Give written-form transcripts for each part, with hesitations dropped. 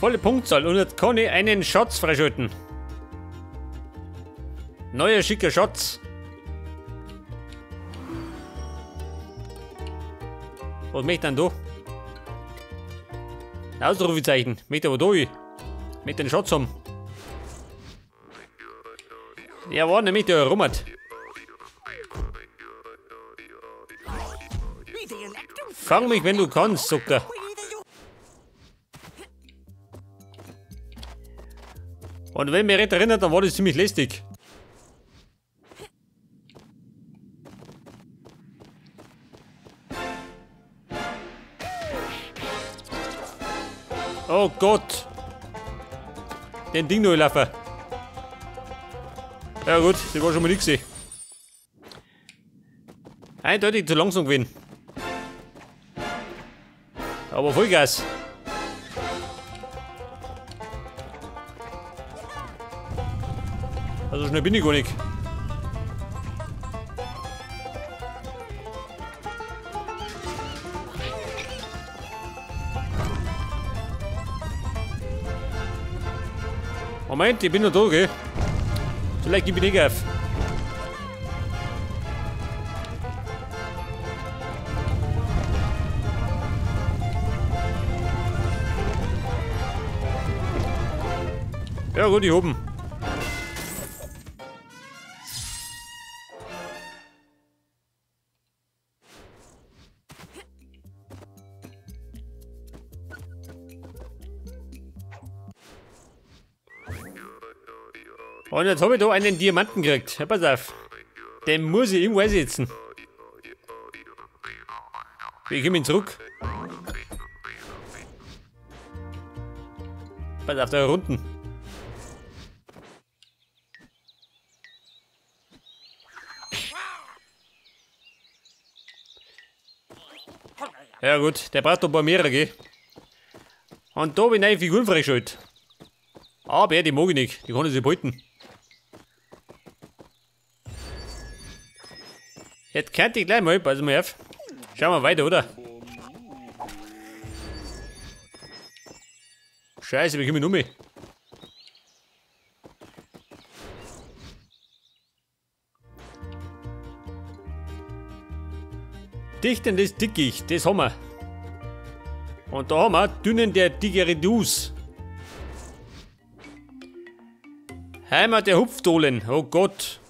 Volle Punktzahl und jetzt kann ich einen Schatz freischalten. Neuer schicker Schatz. Was möchte denn da? Ein Ausrufezeichen. Möchte aber da hin. Möchte den Schatz haben. Der war nämlich der rummert. Fang mich, wenn du kannst, sagt er. Und wenn mich recht erinnert, dann war das ziemlich lästig. Oh Gott. Den Ding noch laufen. Ja gut, das war schon mal nix. Eindeutig zu langsam gewesen. Aber Vollgas. Also schnell bin ich gar nicht. Moment, ich bin noch da, gell? Vielleicht gebe ich nicht auf. Ja gut, ich oben. Und jetzt habe ich da einen Diamanten gekriegt. Ja, pass auf. Den muss ich irgendwo einsetzen. Wie komme ich ihn zurück? Pass auf, da unten. Ja gut, der braucht noch ein paar mehrere, gell? Und da habe ich neue Figuren freigeschaltet. Aber die mag ich nicht, die kann ich sich behalten. Jetzt könnte ich gleich mal, pass mal auf. Schauen wir weiter, oder? Scheiße, wie komme ich noch mehr? Dichtendes Dickicht, das haben wir. Und da haben wir Dünnen der Digeridus. Heimat der Hupfdohlen, oh Gott.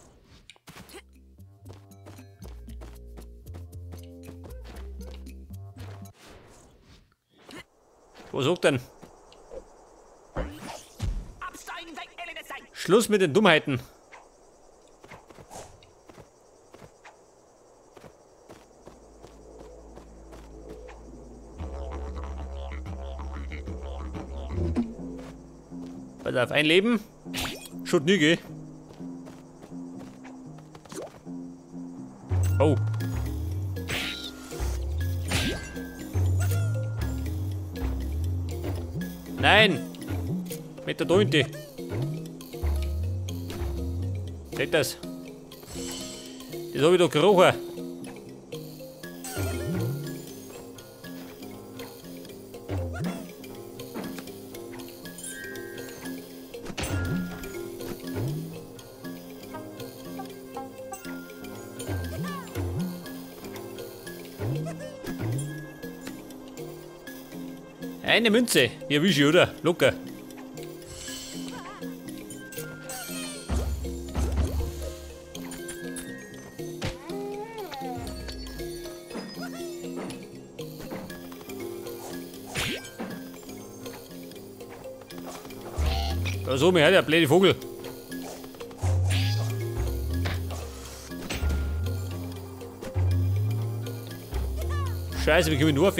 Was sagt denn? Schluss mit den Dummheiten. Pass auf, ein Leben. Schaut nie, gell? Oh. Nein! Mit der Dointe. Seht das? Das habe ich doch gerochen. Eine Münze. Ja, wie schön, oder? Locker. Da so, mir der blöde Vogel. Scheiße, wir kommen nur auf.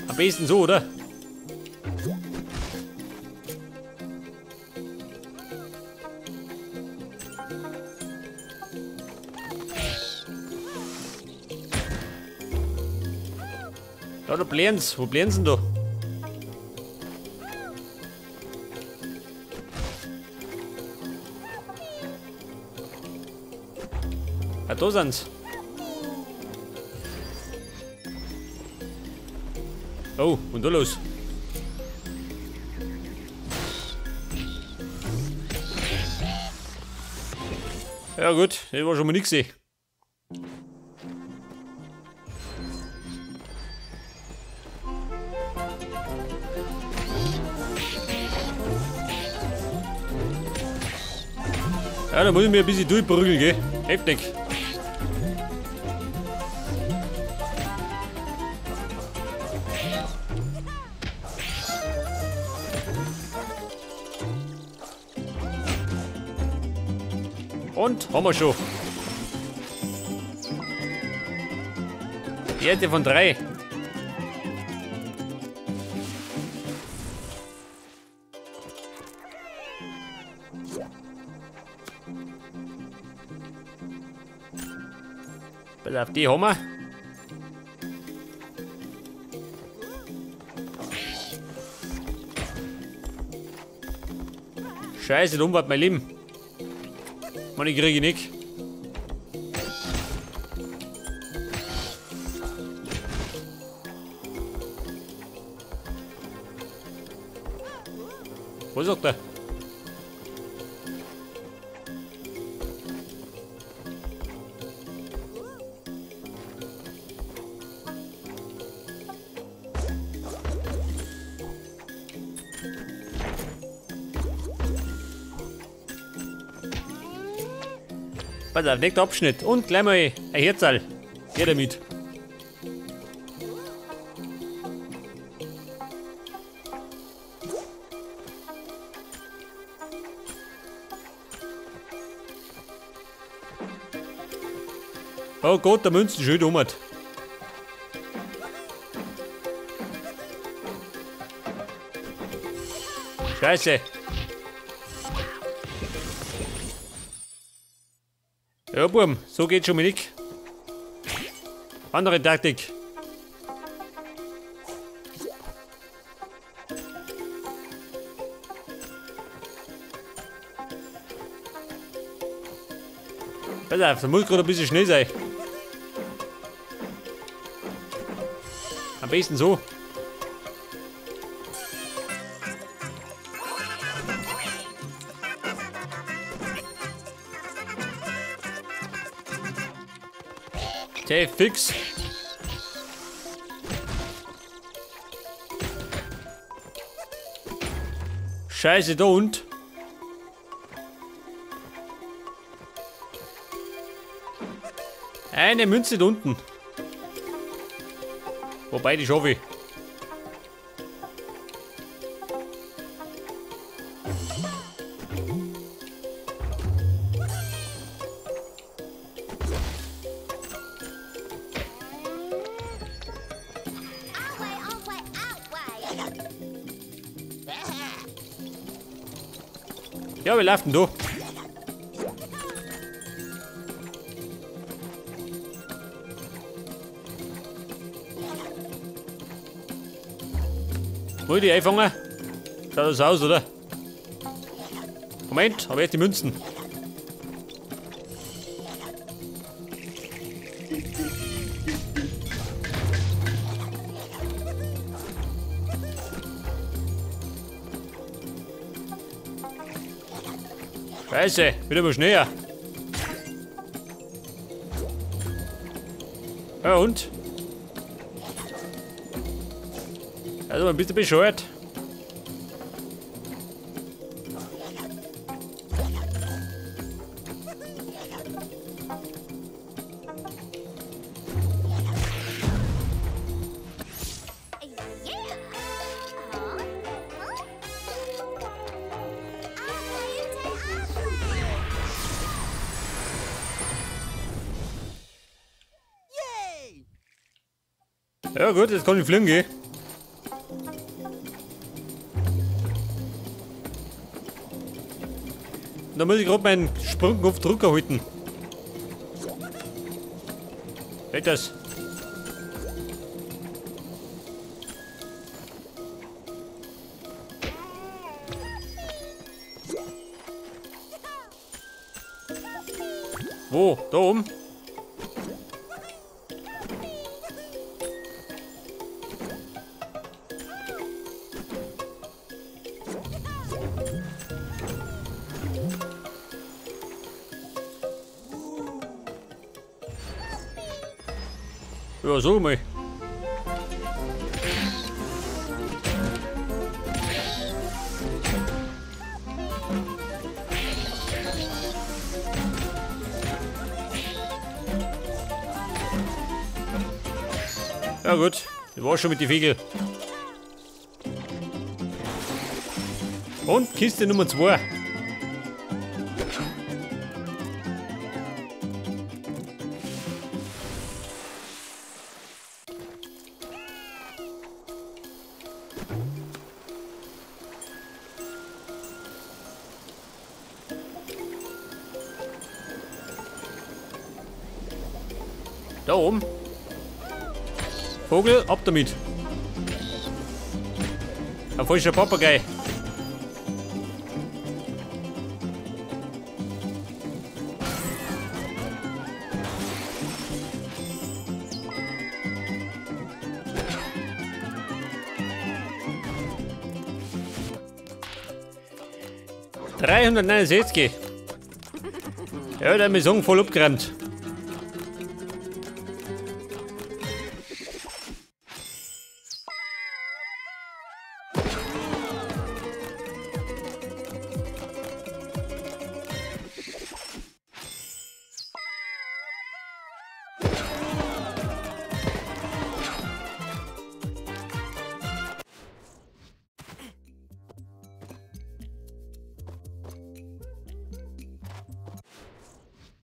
Am besten so, oder? Ja, da blären's. Wo blären's denn da? Ja, da sind's. Oh, und da los. Ja gut, das war schon mal nix. Ja, da muss ich mir ein bisschen durchprügeln, gell? Heftig. Und haben wir schon. Erde von 3. Pass auf, die haben wir. Scheiße, da umwart mein Leben. Mann, ich kriege nicht. Was sagt er? Pass auf, nächster Abschnitt. Und gleich mal ein Herzl. Geh damit. Oh Gott, der Münzen schön um. Scheiße. Ja, Bum, so geht's schon mal nicht. Andere Taktik. Pass auf, da muss gerade ein bisschen schnell sein. Am besten so. Okay, fix. Scheiße, da und. Eine Münze da unten. Wobei, die schaffe ich. Ja, wir laufen da. Wollt ich die einfangen? Schaut das aus, oder? Moment, aber jetzt die Münzen. Scheiße, wieder mal schneller. Ja und? Also ein bisschen bescheuert. Ja gut, jetzt kann ich fliegen gehen. Da muss ich gerade meinen Sprungknopfdrucker halten. Geht das? Wo? Da oben? Ja, sag mal. Ja gut, das war schon mit den Vögeln. Und Kiste Nummer 2. Da oben. Vogel, ab damit. Ein falscher Papagei. $369. Ja, da haben wir sagen, voll abgeräumt.